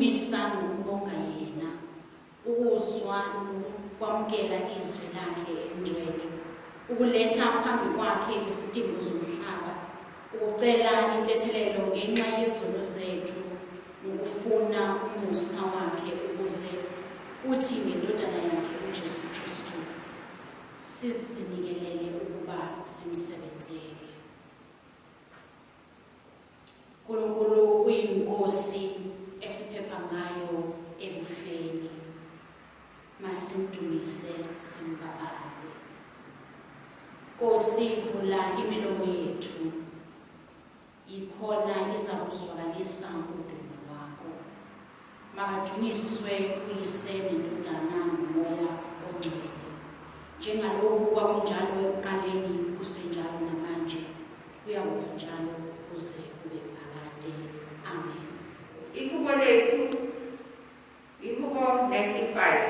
Ukumdumisa nokumbonga yena, ukuzwa nokwamukela izwi lakhe elingcwele, ukuletha phambi kwakhe izidingo zomhlaba, ukucela intethelelo ngenxa yezono zethu nokufuna umusa wakhe ukuze kuthi ngeNdodana yakhe uJesu Kristu sizinikelele ukuba simsebenzele. uNkulunkulu uyiNkosi esiphepha ngayo ekufeni. Masimdumise simbabaze. Nkosi, vula imilomo yethu, yikhona izakuzwakalisa udumo lwakho. Makadunyiswe uYise neNdodana noMoya oNgcwele, njengalokhu kwakunjalo ekuqaleni, kusenjalo namanje, kuyakuba njalo kuze kube phakade. Amen. Ihubo lethu, ihubo 95,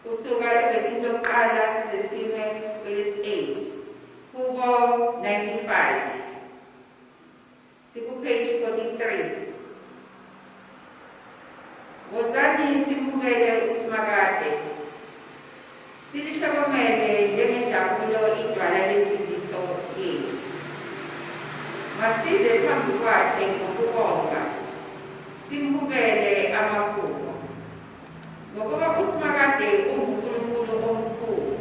kusuka evesini lokuqala size sime kwelesi-8. Hubo 95, siku-page 43. Wozani simhubele uSimakade, silihlokomele njengenjabulo idwala lensindiso yethu. Masize phambi kwakhe ngokubonga, simhubele amahubo. Ngokuba uSimakade unguNkulunkulu omkhulu,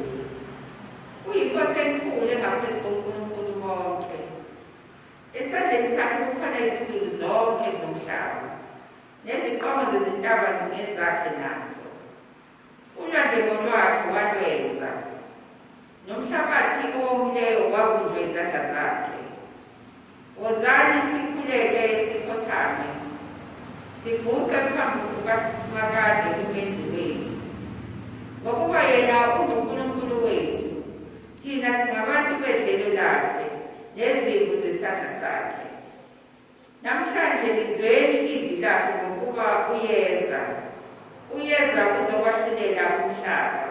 uyiNkosi enkulu engaphezu konkulunkulu bonke. Esandleni sakhe kukhona izinzulu zonke zomhlaba, neziqongo zezintaba ngezakhe nazo. Ulwandle ngolwakhe walwenza, nomhlabathi owomileyo wabunjwa izandla zakhe. Wozani sikhuleke sikhothame, siguqe phambi kukaSimakade uMenzi wethu. Ngokuba yena unguNkulunkulu wethu, thina singabantu bedlelo lakhe nezimvu zesandla sakhe. Namhlanje lizweni izwi lakhe, ngokuba uyeza, uyeza uzokwahlulela umhlaba.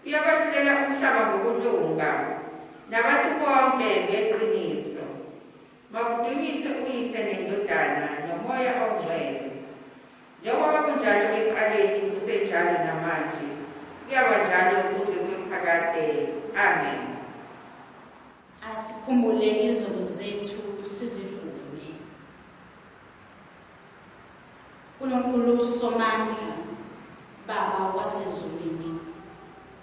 Uyakwahlulela umhlaba ngokulunga, nabantu bonke ngeqiniso. Makudunyiswe uYise neNdodana noMoya oNgcwele, njengoba kunjalo ekuqaleni, kusenjalo namanje, kuyaba njalo kuze kube phakade. Amen. Asikhumbule izono zethu sizivume. Nkulunkulu Somandla, Baba wasezulwini,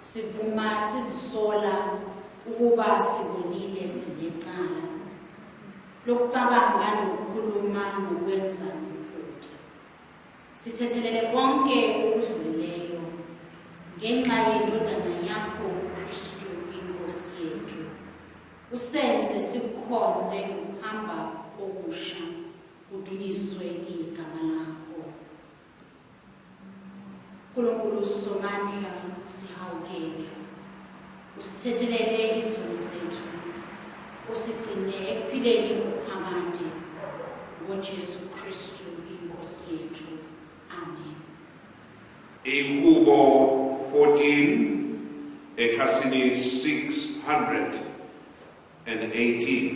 sivuma sizisola ukuba sibonile sinecala lokucabanga nokukhuluma nokwenza nophutha. Sithethelele konke okudlulileyo ngenxa yeNdodana yakho uKristu iNkosi yethu. Usenze sikukhonze ngokuhamba okusha, kudunyiswe igama lakho. Nkulunkulu Somandla, sihawukele, usithethelele izono zethu, usigcine ekuphileni okuphakade ngoJesu Kristu iNkosi yethu. Amen. Ihubo 14 ekhasini 618.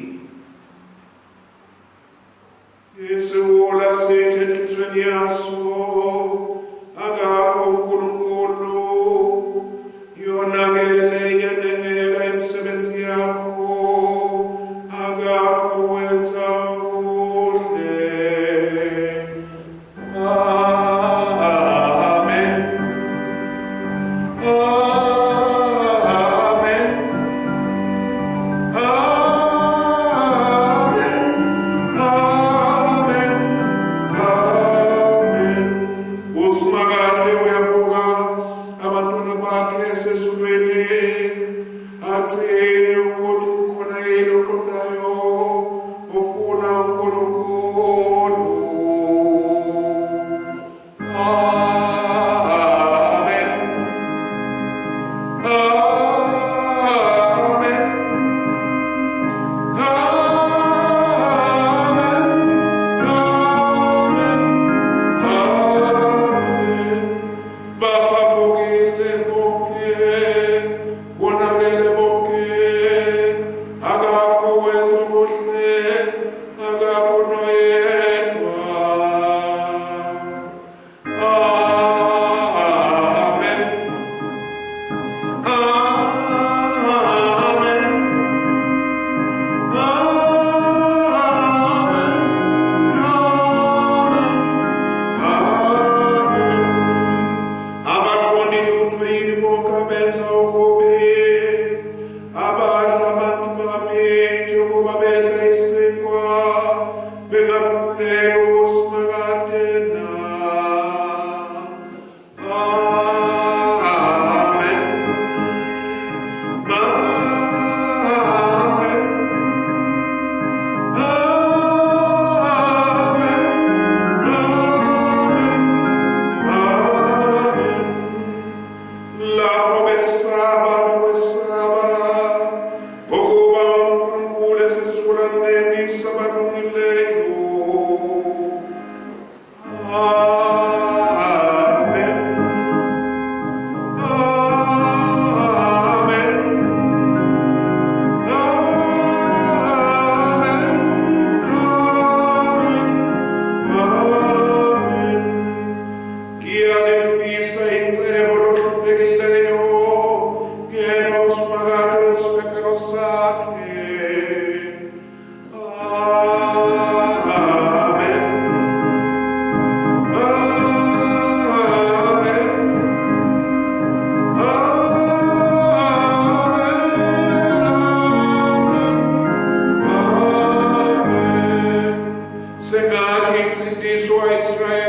Isiwula sithi enhliziyweni yaso, akakho uNkulunkulu. Yonakele yanengeka imisebenzi yakho, akakho wenza kuhle. Amen. Amen. Amen. Amen. Amen.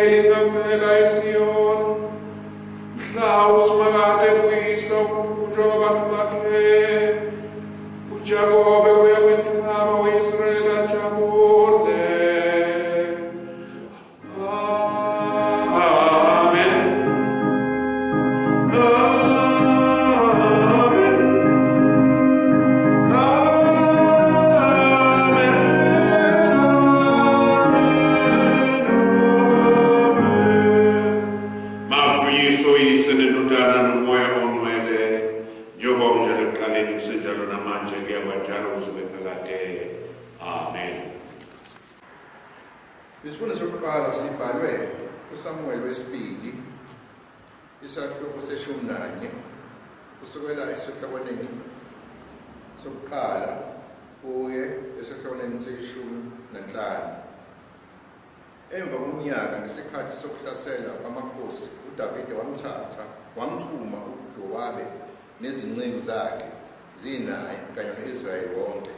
Lingavela eSiyoni, mhla uSimakade ebuyisa ukuthunjwa kwabantu bakhe. UJakobe uyakwethaba, u-Israyeli ajabule. Amen. Amen. Amen. Amen. Amen. Makudunyiswe uYise neNdodana noMoya oNgcwele, njengoba kunjalo ekuqaleni kusenjalo namanje kuyakuba njalo kuze kube phakade. Amen. Isifundo sokuqala sibhalwe kuSamuel wesibili, isahluko seshumi nanye, kusukela esihlokwaneni sokuqala kuye esihlokwaneni seshumi nanhlanu. Emva komnyaka, ngesikhathi sokuhlasela kwamakhosi, uDavide wamthatha wamthuma uJowabe nezinceku zakhe zinaye kanye no-Israyeli wonke.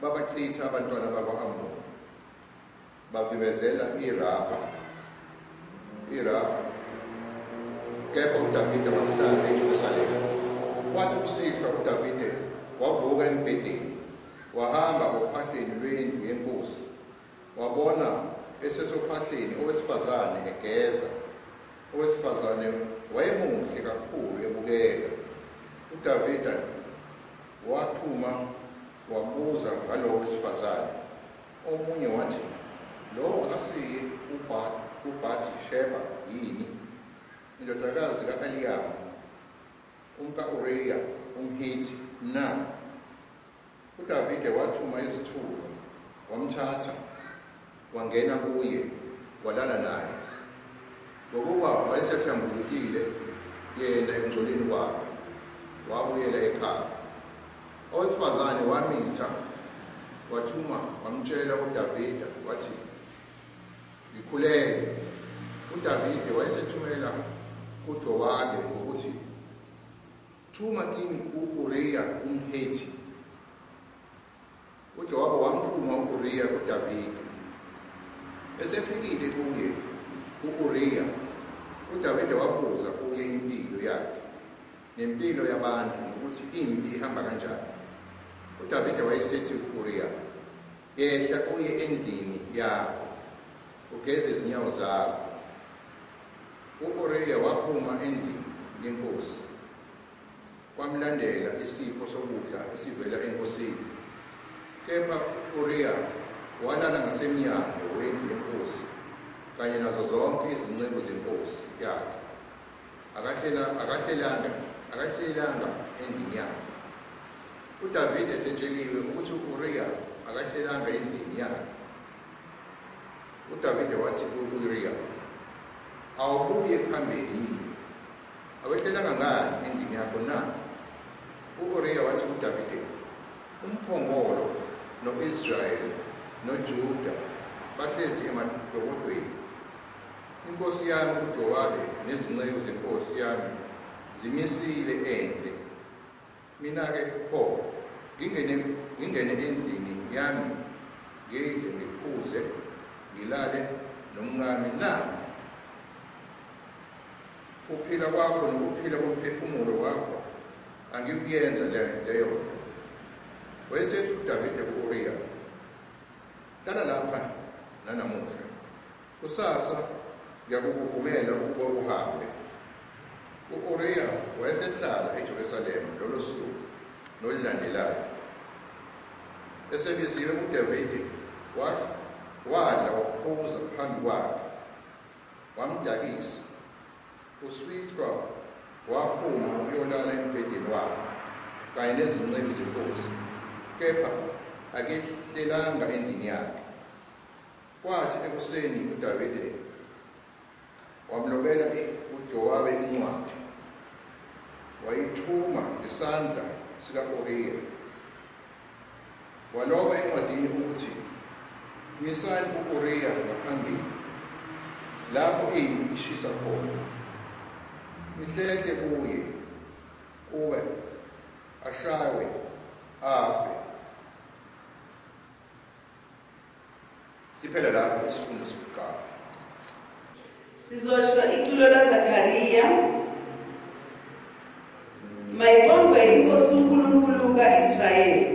Babachitha abantwana bakwa-Amoni, bavimbezela iRabha, kepha uDavide wahlala eJerusalema. Kwathi kusihlwa uDavide wavuka embhedeni, wahamba ophahleni lwendlu yenkosi, wabona esesophahleni owesifazane egeza. Owesifazane wayemuhle kakhulu ebukeka. UDavide wathuma wabuza ngalowo wesifazane. Omunye wathi, "Lowo akasiye uBhathi-Sheba yini, indodakazi ka-Eliyamu umka-Uriya umHithi na?" UDavide wathuma izithunywa, wamthatha, wangena kuye, walala naye, ngokuba wayesehlambulukile yena ekungcoleni kwakhe. Wabuyela ekhaya. Owesifazane wamitha, wathuma wamtshela uDavide, wathi, "Ngikhulelwe." UDavide wayesethumela kuJowabe ngokuthi, "Thuma kimi u-Uriya umHethi." UJowabe wamthuma u-Uriya kuDavide. Esefikile kuye u-Uriya, uDavide wabuza kuye impilo yakhe nempilo yabantu nokuthi impi ihamba kanjani. UDavide wayesethi ku-Uriya, "Yehla uye endlini yakho, ugeze izinyawo zakho." U-Uriya waphuma endlini yenkosi, kwamlandela isipho sokudla esivela enkosini. Kepha u-Uriya walala ngasemnyango wendlu yenkosi kanye nazo zonke izinceku zenkosi yakhe, akahlelanga endlini yakhe. UDavide esetsheliwe ukuthi u-Uriya akahlelanga endlini yakhe, uDavide wathi ku-Uriya, "Awubuye ekuhambeni yini? Awehlelanga ngani endlini yakho na?" U-Uriya wathi kuDavide, "Umphongolo no-Israyeli noJuda bahlezi emadokodweni. Inkosi yami uJowabe nezinceku zenkosi yami zimisile endle. Mina-ke pho, ngingene endlini yami, ngidle, ngiphuze, ngilale nomkami na? Kuphila kwakho nokuphila komphefumulo wakho, angikuyenza leyo nto." Wayesethi uDavide ku-Uriya, "Hlala lapha nanamuhla, kusasa ngiyakukuvumela ukuba uhambe." U-Uriya wayesehlala eJerusalema lolo suku nolulandelayo. Esebiziwe uDavide, wadla waphuza phambi kwakhe, wamdakisa. Kusihlwa waphuma ukuyolala embhedeni wakhe kanye nezinceku zenkosi, kepha akehlelanga endlini yakhe. Kwathi ekuseni uDavide wamlobela uJowabe incwadi, wayithuma ngesandla sika-Uriya. Waloba encwadini ukuthi, "Misani u-Uriya ngaphambili lapho impi ishisa khona, nihlehle kuye kube ashaywe afe." Siphela lapho isifundo sokuqala. Sizosho iculo laZakhariya. Mayibongwe iNkosi uNkulunkulu kaIsrayeli,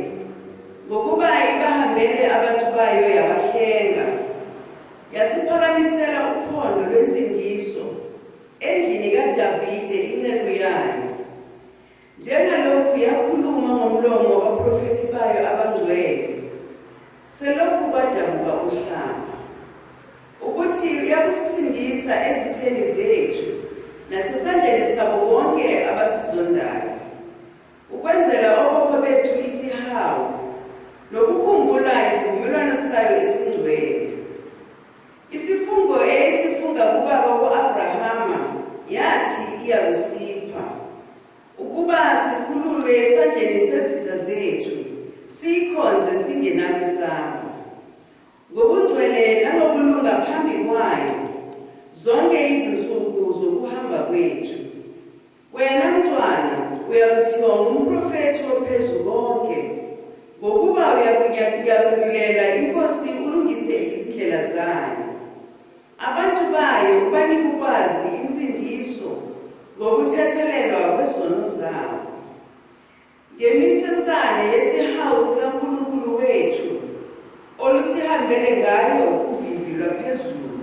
ngokuba ibahambele abantu bayo yabahlenga, yasiphakamisela uphondo lwensindiso endlini kaDavide inceku yayo. Njengalokhu yakhuluma ngomlomo wabaprofethi bayo abangcwele, selokhu kwadabuka uhlanga, ukuthi uyakusisindisa ezitheni zethu nasesandleni sabo bonke abasizondayo, ukwenzela okhokho bethu isihawu nokukhumbula isivumelwano sayo esingcwele. Isifungo eyayisifunga kubaba u-Abrahama yathi iyakusipha, ukuba sikhululwe esandleni sezitha zethu, siyikhonze singenakwesaba, ngobungcwele nangokulunga phambi kwayo zonke izinsuku zokuhamba kwethu. Wena mntwana uyakuthiwa ngumprofethi oPhezukonke, ngokuba uyakundulela iNkosi ulungise izindlela zayo. Abantu bayo ubanike ukwazi insindiso ngokuthethelelwa kwezono zabo, ngemisesane yesihawu sikaNkulunkulu wethu olusihambele ngayo uvivi lwaphezulu,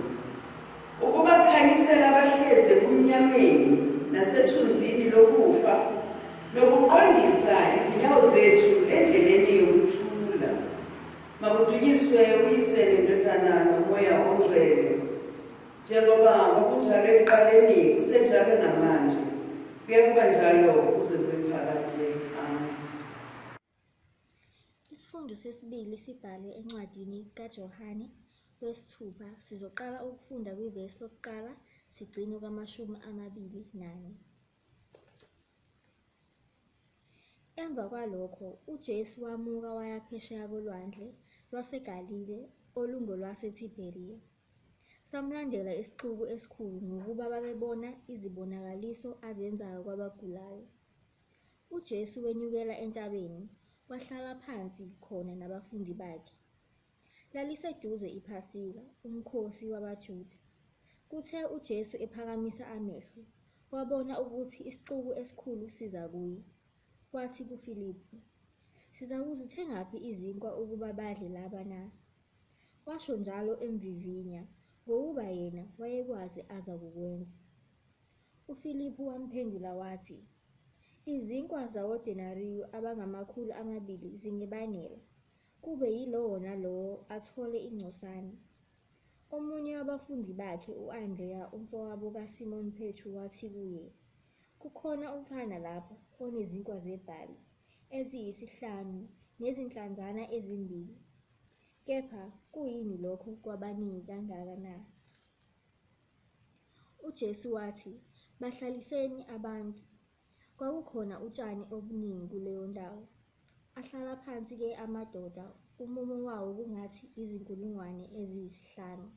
ukubakhanyisela abahlezi ebumnyameni nasethunzini lokufa, nokuqondisa izinyawo zethu endleleni yokuthula. Makudunyiswe uYise neNdodana noMoya oNgcwele, njengoba kwakunjalo ekuqaleni, kusenjalo namanje, kuyakuba njalo kuze kube phakade. Amen. Isifundo sesibili sibhalwe encwadini kaJohane wesithupha. Sizoqala ukufunda kwivesi lokuqala sigcine kwama-24. Emva kwalokho uJesu wamuka waya phesheya kolwandle lwaseGalile olungolwaseThibheriya. Samlandela isixuku esikhulu ngokuba babebona izibonakaliso azenzayo kwabagulayo. UJesu wenyukela entabeni, wahlala phansi khona nabafundi bakhe. Laliseduze iPhasika, umkhosi wabaJuda. Kuthe uJesu ephakamisa amehlo, wabona ukuthi isixuku esikhulu siza kuye. Wathi kuFiliphu, "Sizakuzithengaphi izinkwa ukuba badle laba na?" Washo njalo emvivinya, ngokuba yena wayekwazi azakukwenza. UFiliphu wamphendula wathi, "Izinkwa zawodenariyu abangama-200 zingebanele, kube yilowo nalowo athole ingcosana." Omunye wabafundi bakhe, u-Andreya umfowabo kaSimoni Petru, wathi kuye, "Kukhona umfana lapha onezinkwa zebhali eziyisihlanu nezinhlanzana ezimbili. Kepha kuyini lokho kwabaningi kangaka na?" UJesu wathi, "Bahlaliseni abantu." Kwakukhona utshani obuningi kuleyo ndawo. Ahlala phansi-ke amadoda, umumo wawo kungathi 5,000.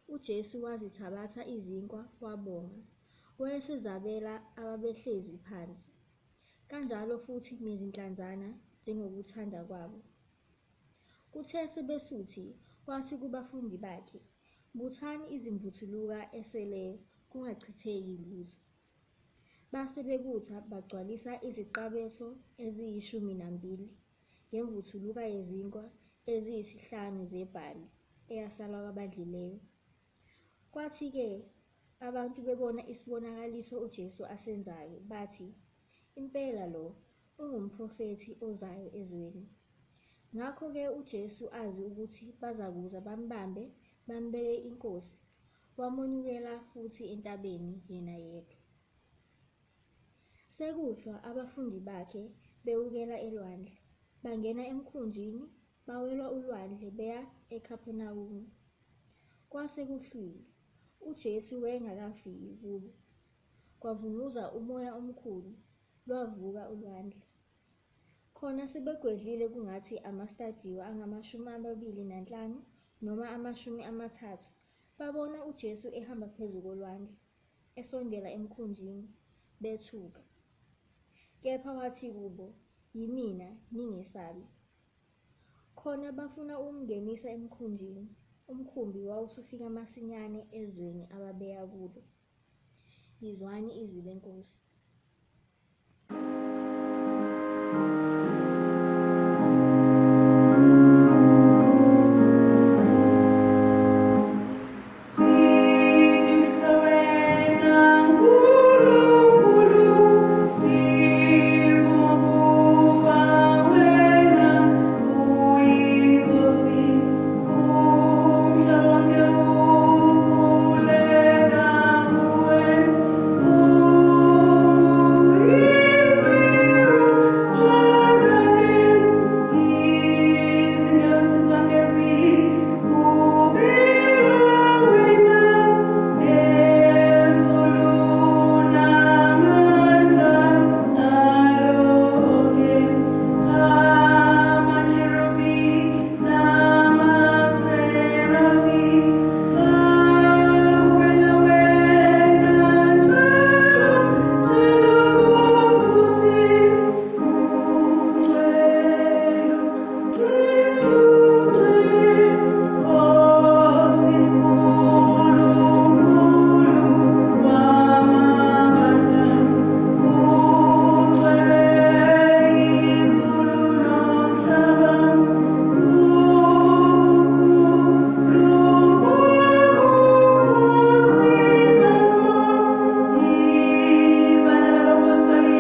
UJesu wazithabatha izinkwa, wabonga, wayesezabela ababehlezi phansi, kanjalo futhi nezinhlanzana njengokuthanda kwabo. Kuthe sebesuthi, wathi kubafundi bakhe, "Buthani izimvuthuluka eseleyo, kungachitheki lutho." Base bebutha bagcwalisa iziqabetho eziyi-12 ngemvuthuluka yezinkwa eziyisihlanu zebhali eyasala kwabadlileyo. Kwathi-ke abantu bebona isibonakaliso uJesu asenzayo, bathi, "Impela lo ungumprofethi ozayo ezweni." Ngakho-ke uJesu azi ukuthi bazakuza bambambe bambeke inkosi, wamonyukela futhi entabeni yena yedwa. Sekuhlwa abafundi bakhe bewukela elwandle, bangena emkhunjini, bawela ulwandle beya eKhaphenawume. Kwase kuhlwile, uJesu wayengakafiki kubo. Kwavunguza umoya omkhulu, lwavuka ulwandle. Khona sebegwedlile kungathi amastadiyu angama-25 noma 30, babona uJesu ehamba phezu kolwandle, esondela emkhunjini, bethuka. Kepha wathi kubo, "Yimina, ningesabi." Khona bafuna ukumngenisa emkhunjini, Umkhumbi wawusufika masinyane ezweni ababeya kulo. Yizwani izwi leNkosi. Sidumisa wena Nkulunkulu, sivuma ukuba wena uyiNkosi. Umhlaba wonke ukhuleka kuwe, izingelosi zonke zikubila wena, ezulu namandla alo onke, amakherubi namaserafi, awubela wena njalo njalo ukuthi ungcwele, ungcwele, ungcwele, Nkosi Nkulunkulu wamabandla, ugcwele izulu nomhlaba, ubukhulu bobukhosi bakho. Ibandla labapostoli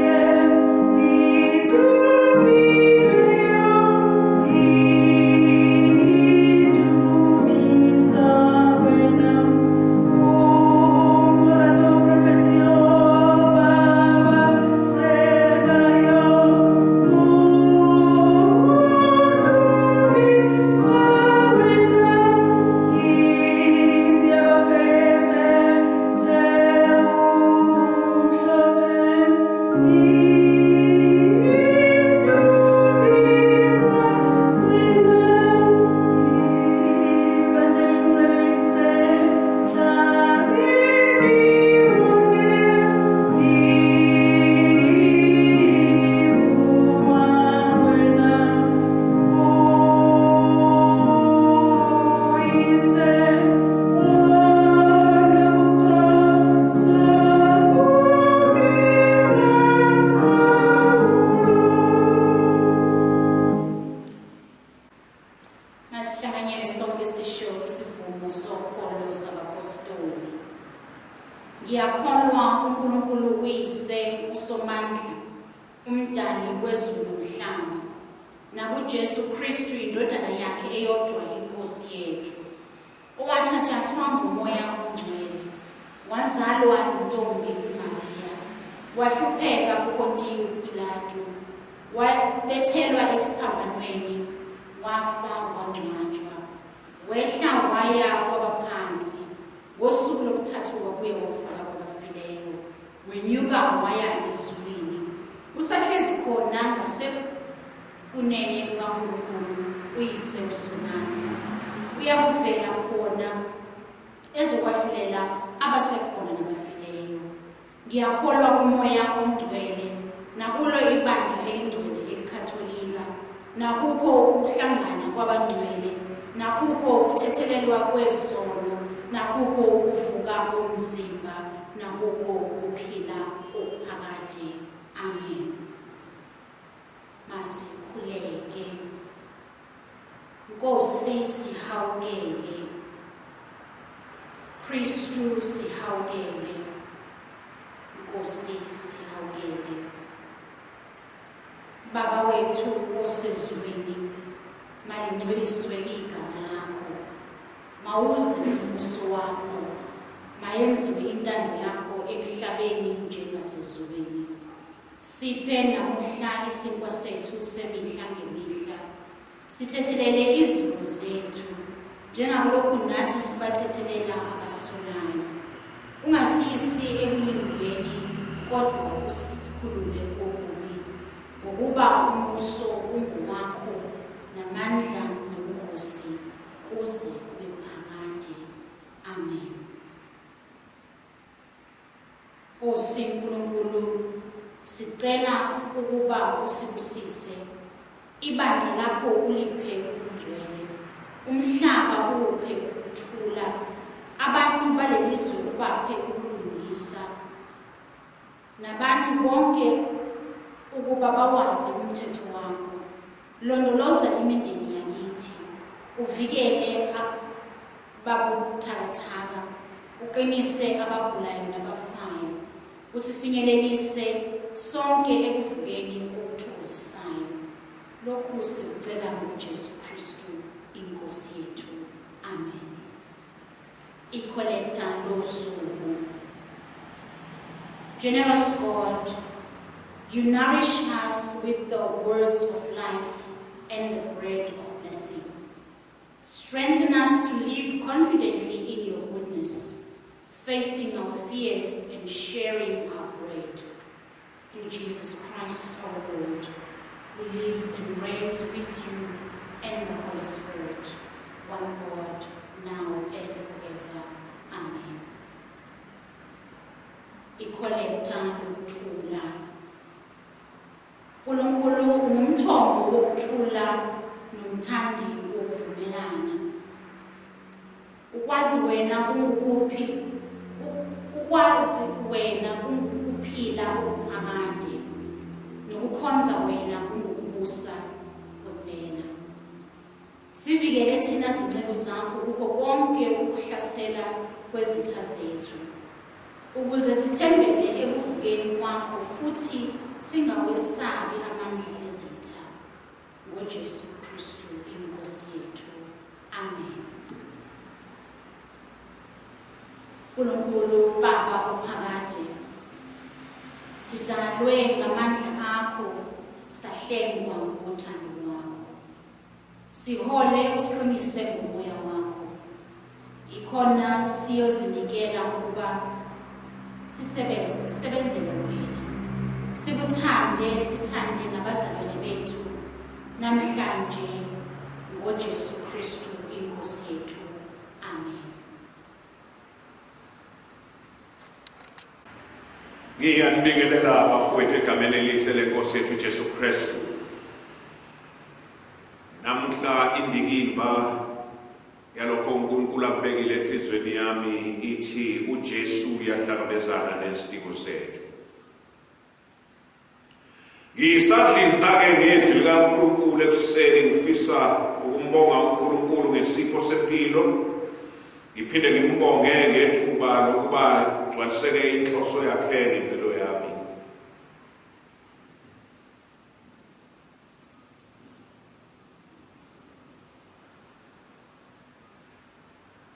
lidumileyo, lidumisa wena. Umphakathi womprofethi obabazekayo, udumisa wena. Impi yabafele bethe ubumhlophe, idumisa wena. Ibandla elingcwele lisemhlabeni wonke, livuma wena. Uyise onobukhosi obungenamkhawulo. Masihlanganyele sonke sisho isivumo sokholo sabapostoli. Ngiyakholwa kuNkulunkulu uYise uSomandla, umdali wezulu nomhlaba, nakuJesu Kristu indodana yakhe eyodwa iNkosi yethu, owathathathwa ngoMoya oNgcwele, wazalwa intombi uMariya, wahlupheka kuPontiyu Pilatu, wabethelwa esiphambanweni, wafa wangcwatshwa, wehla waya kwabaphansi, ngosuku lobuthathu wabuya wavuka kwabafileyo, wenyuka waya ezulwini, usahlezi khona ngasekunene kukaNkulunkulu uYise uSomandla. Uyakuvela khona ezokwahlulela abasekhona nabafileyo. Ngiyakholwa kuMoya oNgcwele, nakulo ibandla elingcwele elikhatholika, nakukho ukuhlangana kwabangcwele, nakukho ukuthethelelwa kwezono, nakukho ukuvuka komzimba, nakukho ukuphila okuphakade. Amen. Masikhuleke. Nkosi sihawukele, Kristu sihawukele, Nkosi sihawukele. Baba wethu osezulwini, malingcweliswe igama lakho, mawuze umbuso wakho, mayenziwe intando yakho emhlabeni njengasezulwini. Siphe namuhla isinkwa sethu semihla ngemihla, sithethelele izono zethu njengakulokhu nathi sibathethelela abasonayo. Ungasiyisi ekulingweni, kodwa usisikhulule kokubi, ngokuba umbuso ungowakho, namandla nobukhosi, kuze kube phakade. Amen. Nkosi Nkulunkulu, sicela ukuba usibusise, ibandla lakho uliphe ubungcwele. Umhlaba uphe ukuthula, abantu balelizwe ubaphe ukulungisa, nabantu bonke ukuba bawazi umthetho wakho. Londoloza imindeni yakithi, uvikele ababuthakathaka, uqinise abagulayo nabafayo, usifinyelelise sonke ekuvukeni okuthokozisayo. Lokhu sikucela ngoJesu Kristu inkosi yethu. Amen. Ikholekta losuku. Generous God, you nourish us with the words of life and the bread of blessing. Strengthen us to live confidently in your goodness, facing our fears and sharing our bread. Through Jesus Christ our Lord, who lives and reigns with you and the Holy Spirit, one God, now and forever. Amen. Ikholekta lokuthula. uNkulunkulu ungumthombo wokuthula nomthandi wokuvumelana. Ukwazi wena kungukuphi, ukwazi wena kungukuphila okuphakade, nokukhonza wena kungukubusa kwempela. Sivikele thina zinceku zakho kukho konke ukuhlasela kwezitha zethu, ukuze sithembele ekuvukeni kwakho futhi singawesabi amandla ezitha. NgoJesu Kristu inkosi yethu. Amen. uNkulunkulu Baba ophakade, sidalwe ngamandla akho, sahlengwa ngothando lwakho. Sihole usiqinise ngomoya wakho. Ikhona siyozinikela ukuba sisebenze, sisebenzele wena. Sikuthande, sithande nabazalwane bethu namhlanje ngoJesu Kristu inkosi yethu. Amen. Ngiyanibingelela bafowethu egameni elihle lenkosi yethu Jesu Kristu. Namuhla indikimba yalokho uNkulunkulu akubekile enhliziyweni yami ithi uJesu uyahlangabezana nezidingo zethu. Ngisadlinza-ke ngezwi likaNkulunkulu ekuseni, ngifisa ukumbonga uNkulunkulu ngesipho sempilo, ngiphinde ngimbonge ngethuba lokuba kugcwaliseke inhloso yakhe ngempilo yami.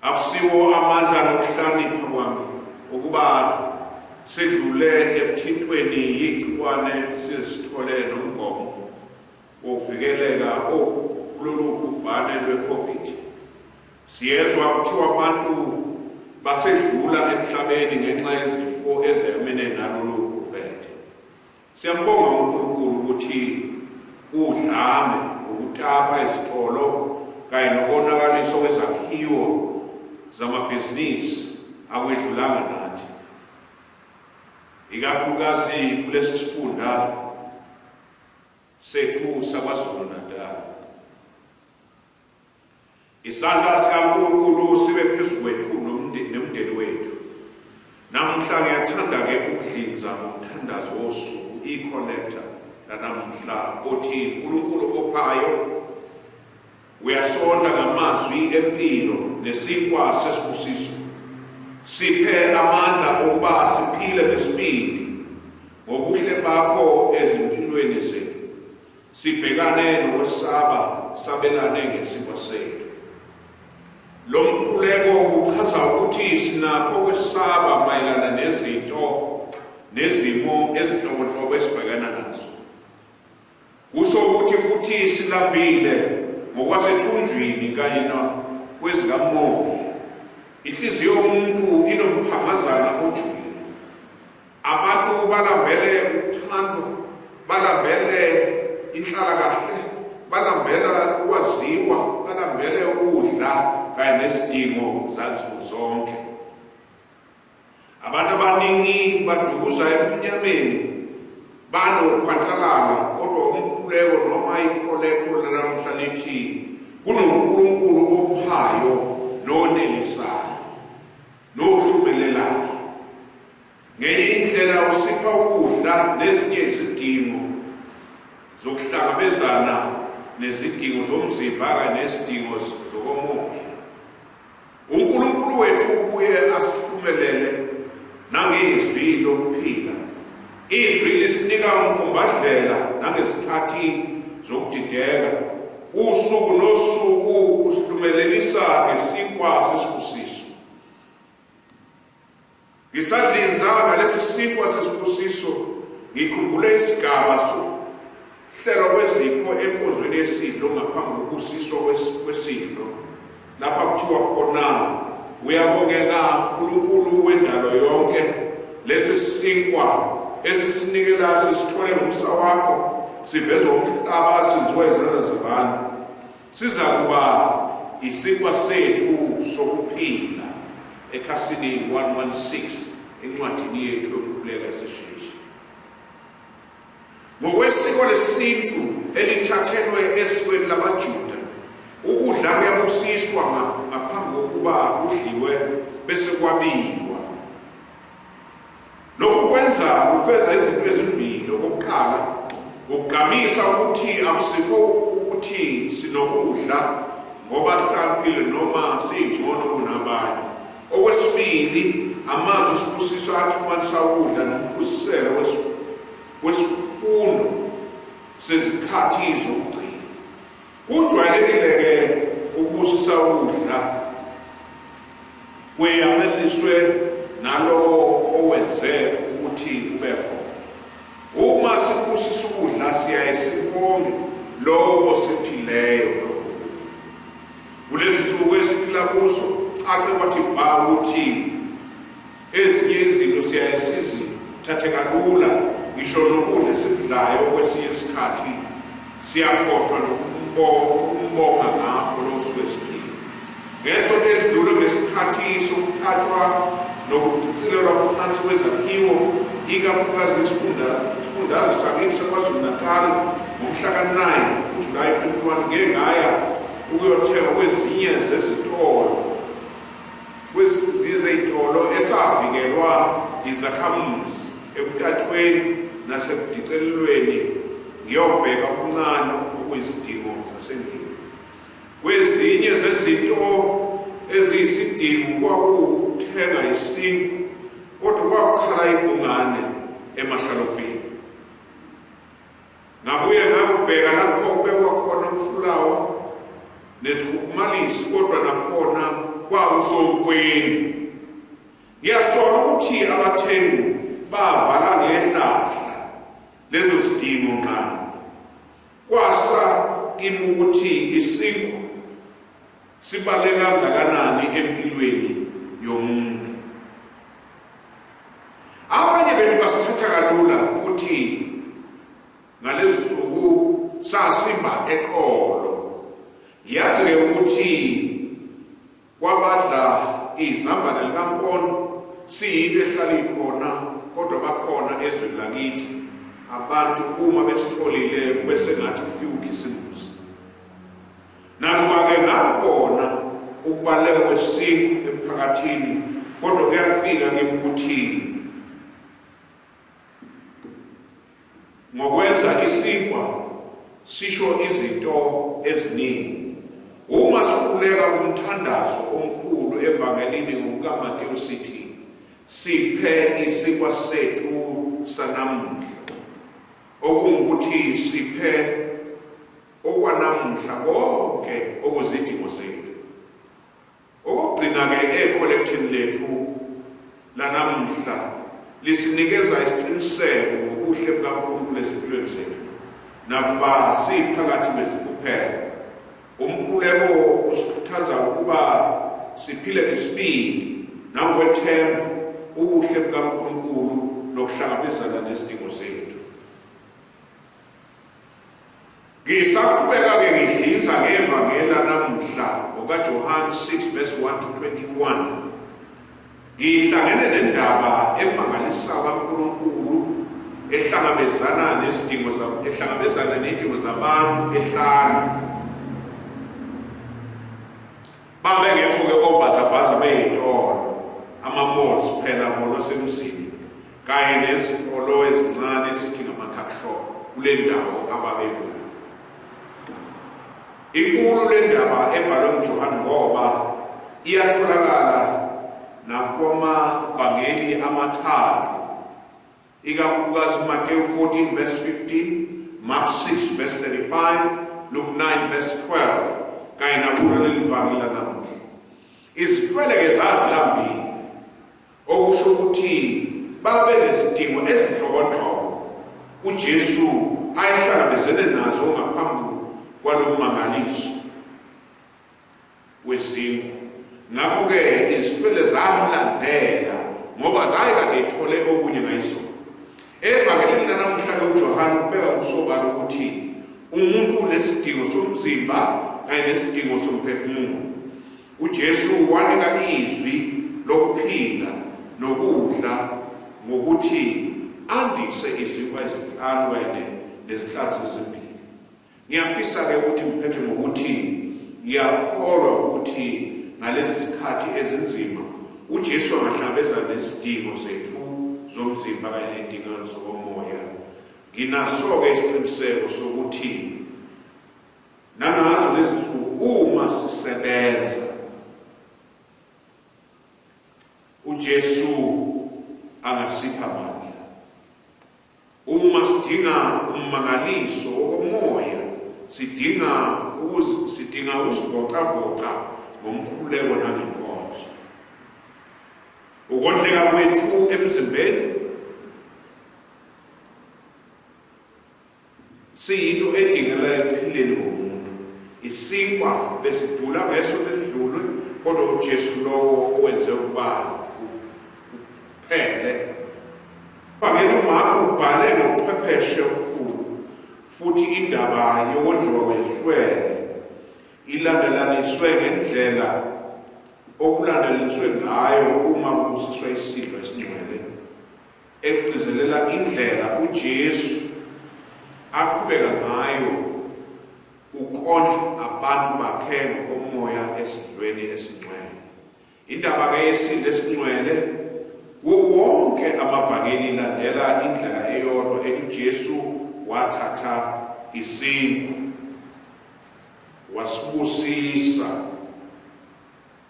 Akusiwo amandla nokuhlakanipha kwami ukuba sidlule ekuthintweni yigciwane sizithole nomgomo wokuvikeleka kulolu bhubhane lwe-COVID. Siyezwa kuthiwa abantu basedlula emhlabeni ngenxa yezifo ezayamene nalolu khuvethe. Siyambonga uNkulunkulu ukuthi udlame ukutapa izitolo kanye nokonakaliswa kwezakhiwo zamabhizinisi akwedlulanga nathi, ikakhulukazi kulesi sifunda sethu saKwaZulu-Natal. Isandla sikaNkulunkulu sibe phezu kwethu nomndeni wethu. Namuhla ngiyathanda-ke ukudlinza ngomthandazo wosuku ikholekta lanamhla othi uNkulunkulu ophayo uyasondla ngamazwi empilo nesinkwa sesibusiso. Siphe amandla okuba siphile ngesibindi ngobuhle bakho ezimpilweni zethu. Sibhekane nokwesaba, sabelane ngesinkwa sethu. Lo mkhuleko uchaza ukuthi sinakho ukwesaba mayelana nezinto nezimo ezinhlobonhlobo esibhekana nazo. Kusho ukuthi futhi silambile ngokwasethunjini kanye nakwezikamoya. Inhliziyo yomuntu inomphangazana ojulile. Abantu balambele ukuthandwa, balambele inhlalakahle, balambela ukwaziwa, balambele ukudla kanye nezidingo zansuku zonke. Abantu abaningi badukuza ebumnyameni, banokhwantalala, kodwa umkhuleko noma ikholekho lanamhla lithi KunoNkulunkulu ophayo nonelisayo nohlumelelayo. Ngenye indlela usipha ukudla nezinye izidingo zokuhlangabezana nezidingo zomzimba kanye nezidingo zokomoya. UNkulunkulu wethu ubuye asihlumelele nangezwi lokuphila. Izwi lisinika umkhombandlela nangesikhathi zokudideka. Usuku nosuku usihlumelelisa ngesinkwa sesibusiso. Ngisadlinza ngalesi sinkwa sesibusiso, ngikhumbule isigaba sokuhlelwa kwezipho enkonzweni yesidlo ngaphambi kokubusiswa kwesidlo, lapha kuthiwa khona, uyabongeka uNkulunkulu wendalo yonke, lesi sinkwa esisinikela sisithole ngomsa wakho, sivezwa umhlaba, senziwa izandla zabantu, siza kuba isinkwa sethu sokuphila. Ekhasini 116 encwadini yethu yokukhuleka esesheshi. Ngokwesiko lesintu elithathelwe esikweni lamaJuda, ukudla kuyabusiswa ngaphambi kokuba kudliwe bese kwabiwa. Lokhu kwenza kufeza izinto ezimbili. Okokuqala, ukugqamisa ukuthi akusikho ukuthi sinokudla ngoba sihlakaniphile noma siyingcono kunabanye. Okwesibili, amazwi esibusiso axhumanisa ukudla nomfuziselo wesifundo sezikhathi zokugcina. Kujwayelekile-ke ukubusisa ukudla kweyameniswe nalowo owenze ukuthi kube khona. Uma sikubusisa ukudla siyaye sibonge lowo osiphileyo lokho kudla. Kulezi nsuku esiphila kuzo cace kwathi bha ukuthi ezinye izinto siyaye sizithathe kalula, ngisho nokudla esikudlayo kwesinye isikhathi siyakhohlwa nokumbonga ngakho lo suke siphila. Ngesonto elidlule ngesikhathi sokuthathwa nokucilelwa phansi kwezakhiwo, ikakhulukazi isifundazwe sakithi saKwaZulu-Natal, ngomhla ka-9 kuJulayi 21 ngike ngaya ukuyothenga kwezinye zezitolo esavikelwa izakhamuzi ekutatshweni nasekudicelelweni, ngiyobheka okuncane okuyizidingo zasendlini. Kwezinye zezinto eziyisidingo kwakuthenga isinkwa, kodwa kwakukhala ibhungane emashalofini. Ngabuye ngayobheka lapho kubekwa khona umfulawa nesikhukumalisi, kodwa nakhona kwakusonkweni. Ngiyasola ukuthi abathengi bavala ngehlahla lezo sidingo nqaba. Kwasa kimi ukuthi isinkwa sibaluleke kangakanani empilweni yomuntu. Abanye bethu basithatha kalula, futhi ngalezi nsuku sasimba eqolo. Ngiyazi-ke ukuthi kwabadla izambane likampondo siyinto ehlala ikhona, kodwa bakhona ezweni lakithi abantu uma besitholile kube sengathi kufika uKhisimusi. Nakuba-ke ngakubona ukubaluleka kwesinkwa emphakathini, kodwa kuyafika kimi ukuthi ngokwenza isinkwa sisho izinto eziningi. Uma sikhuleka umthandazo omkhulu evangelini ngokukaMateyu sithi, siphe isinkwa sethu sanamuhla, okungukuthi siphe okwanamuhla konke okuzidingo zethu. Okugcina-ke ekholekthini lethu lanamuhla lisinikeza isiqiniseko ngobuhle bukaNkulunkulu ezimpilweni zethu, nakuba siphakathi kwezinhlupheko. Umkhuleko usikhuthaza ukuba siphile ngesibindi nangokwethemba ubuhle bukaNkulunkulu nokuhlangabezana nezidingo zethu. Ngisaqhubeka-ke ngidlinza ngevangeli lanamuhla ngokaJohane 6 verse 1 to 21. Ngihlangene nendaba emangalisayo kaNkulunkulu ehlangabezana nezidingo ehlangabezana nezidingo zabantu ehlane. Babengekho-ke obhazabhaza bey'tolo, ama-malls phela ngolwasemzini, kanye nezitolo ezincane esithi ngama-tuck shop kule ndawo ababekuyo. Inkulu le ndaba ebhalwe nguJohane ngoba iyatholakala nakumavangeli amathathu, ikakhulukazi Matthew 14 verse 15, Mark 6 verse 35, Luke 9 verse 12, kanye nakulo leli vangeli lanamuhla. Izihlwele-ke zazilambile, okusho ukuthi babe nezidingo ezinhlobonhlobo uJesu ayehlangabezene nazo ngaphambi kwalommangaliso wezinkwa. Ngakho-ke izihlwele zamlandela ngoba zayekade ithole okunye ngayizona. Evangelini lanamuhla-ke uJohane ubeka kusobala ukuthi umuntu unesidingo somzimba kanye nesidingo somphefumulo. uJesu wanika izwi lokuphila nokudla ngokuthi andise izinkwa ezinhlanu kanye nezinhlanzi ezimbili. Ngiyafisa-ke ukuthi ngiphethe ngokuthi ngiyakholwa ukuthi ngalezi zikhathi ezinzima uJesu angahlangabezana nezidingo zethu zomzimba kanye nezidingo zokomoya. Nginaso-ke isiqiniseko sokuthi nangazo lezi nsuku uma sisebenza uJesu angasipha amandla. Uma sidinga ummangaliso wokomoya, sidinga ukuzivocavoca ngomkhuleko nangenkonzo. Ukondleka kwethu emzimbeni siyinto edingela ekuphileni komuntu. Isinkwa besidula ngesonto elidlule, kodwa uJesu lowo owenze ukuba kuphele. Bangela uMarko ubhale ngobuchwepheshe obukhulu, futhi indaba yokondliwa kwezihlwele ilandelaniswe ngendlela okulandelaniswe ngayo uma kubusiswa isidlo esingcwele, ekugcizelela indlela uJesu aqhubeka ngayo ukondla abantu bakhe ngokomoya esidlweni esingcwele. Indaba-ke yesidlo esingcwele kuwo wonke amavangeli ilandela indlela eyodwa ethi uJesu wathatha isinkwa, wasibusisa,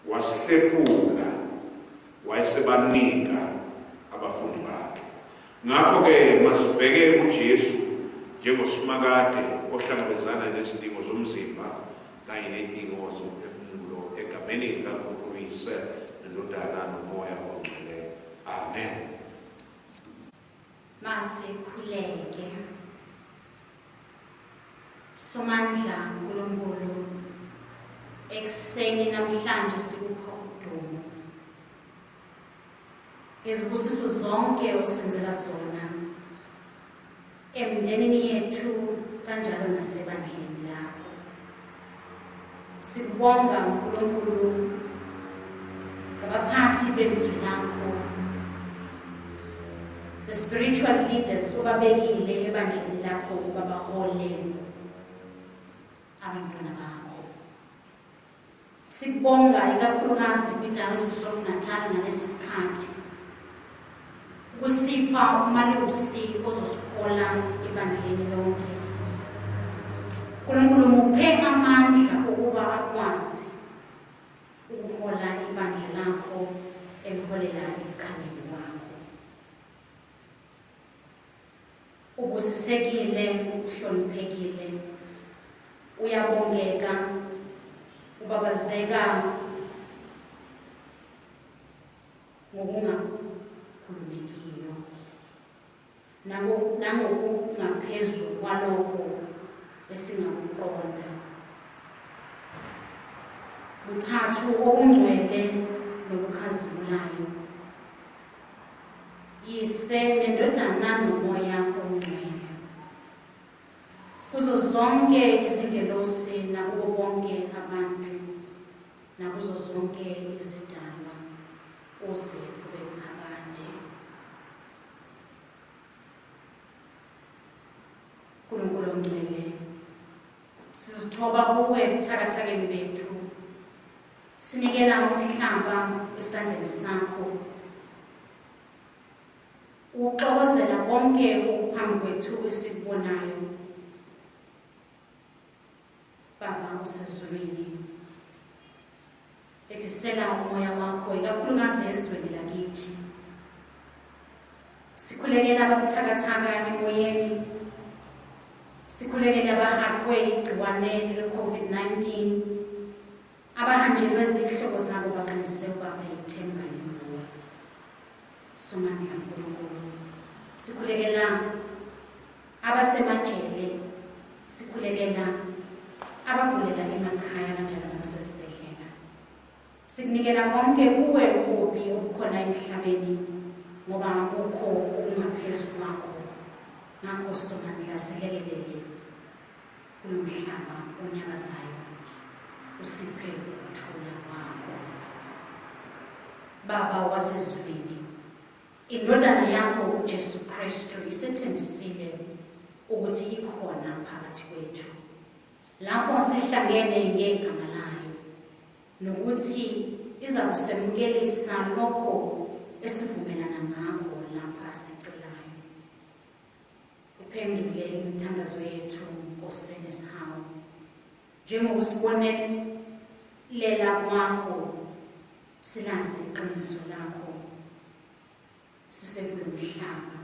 wasihlephula, wayesebanika abafundi bakhe. Ngakho-ke masibheke uJesu njengosimakade ohlangabezana nezidingo zomzimba kanye nezidingo zomphefumulo, egameni likaNkulunkulu uYise neNdodana noMoya oNgcwele. Amen. Masikhuleke. Somandla Nkulunkulu, ekuseni namhlanje sikupha udumo ngezibusiso zonke osenzela zona emndenini yethu kanjalo nasebandleni lakho. Sikubonga Nkulunkulu ngabaphathi bezwi lakho, the spiritual leaders obabekile ebandleni lakho ukuba bahole abantwana bakho. Sikubonga ikakhulukazi kwi-Diocese of Natal ngalesi sikhathi kusipha umalusi ozosihola ebandleni lonke. Nkulunkulu muphe amandla ukuba akwazi ukuhola ibandla lakho eliholela ekukhanyeni kwakho. Ubusisekile, uhloniphekile, uyabongeka, ubabazeka ngokungakhulumekiyo nangokungaphezulu kwalokho esingakuqonda. Buthathu obungcwele nobukhazimulayo, Yise neNdodana noMoya oNgcwele, kuzo zonke izingelosi nakubo bonke abantu nakuzo zonke izidalwa kuze kube phakade. Nkulunkulu ongcwele, sizithoba kuwe ebuthakathakeni bethu, Sinikela umhlaba esandleni sakho. Uxokozela konke okuphambi kwethu esikubonayo. Baba osezulwini, ehlisela umoya wakho ikakhulukazi ezweni lakithi. Sikhulekela ababuthakathaka emoyeni, sikhulekela abahaqwe igciwane lika-COVID-19, abahanjelwe zihlobo zabo baqinise ubaba ithemba linguwe. Somandla Nkulunkulu, sikhulekela abasemajele, sikhulekela abagulela emakhaya kanjalo nabasezibhedlela. Sikunikela konke kuwe ububi obukhona emhlabeni, ngoba akukho okungaphezu kwakho. Ngakho Somandla, silekelele kulo mhlaba onyakazayo, usiphe ukuthula kwakho. Baba wasezulwini, indodana yakho uJesu Kristu isethembisile ukuthi ikhona phakathi kwethu lapho sihlangene ngegama layo, nokuthi izakusemukelisa lokho esivumelana ngakho lapha sicelayo. Uphendule imithandazo yethu, Nkosi enesihawu, njengokusibonelela kwakho silazi iqiniso lakho sisekulo mhlaba.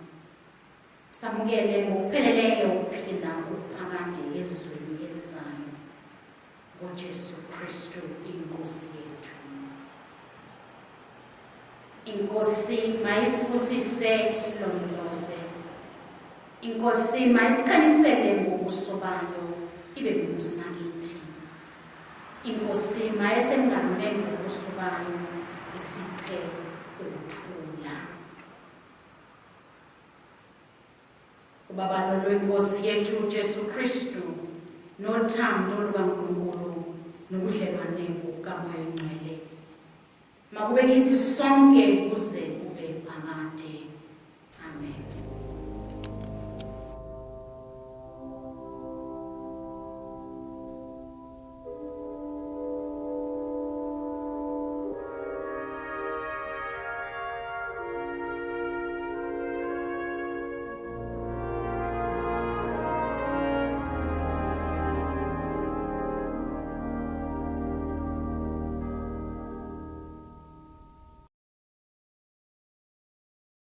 Samukele ngokupheleleyo ukuphila okuphakade ezweni elizayo ngoJesu Kristu iNkosi yethu. Inkosi mayisibusise isilondoloze. Inkosi mayisikhanyisele ngobuso bayo ibe nomusa kithi. Inkosi mayisengame ngobuso bayo isiphe ukuthula. Ubabalo lweNkosi yethu uJesu Kristu nothando lukaNkulunkulu nobudlelwane bukaMoya oNgcwele makube kithi sonke kuze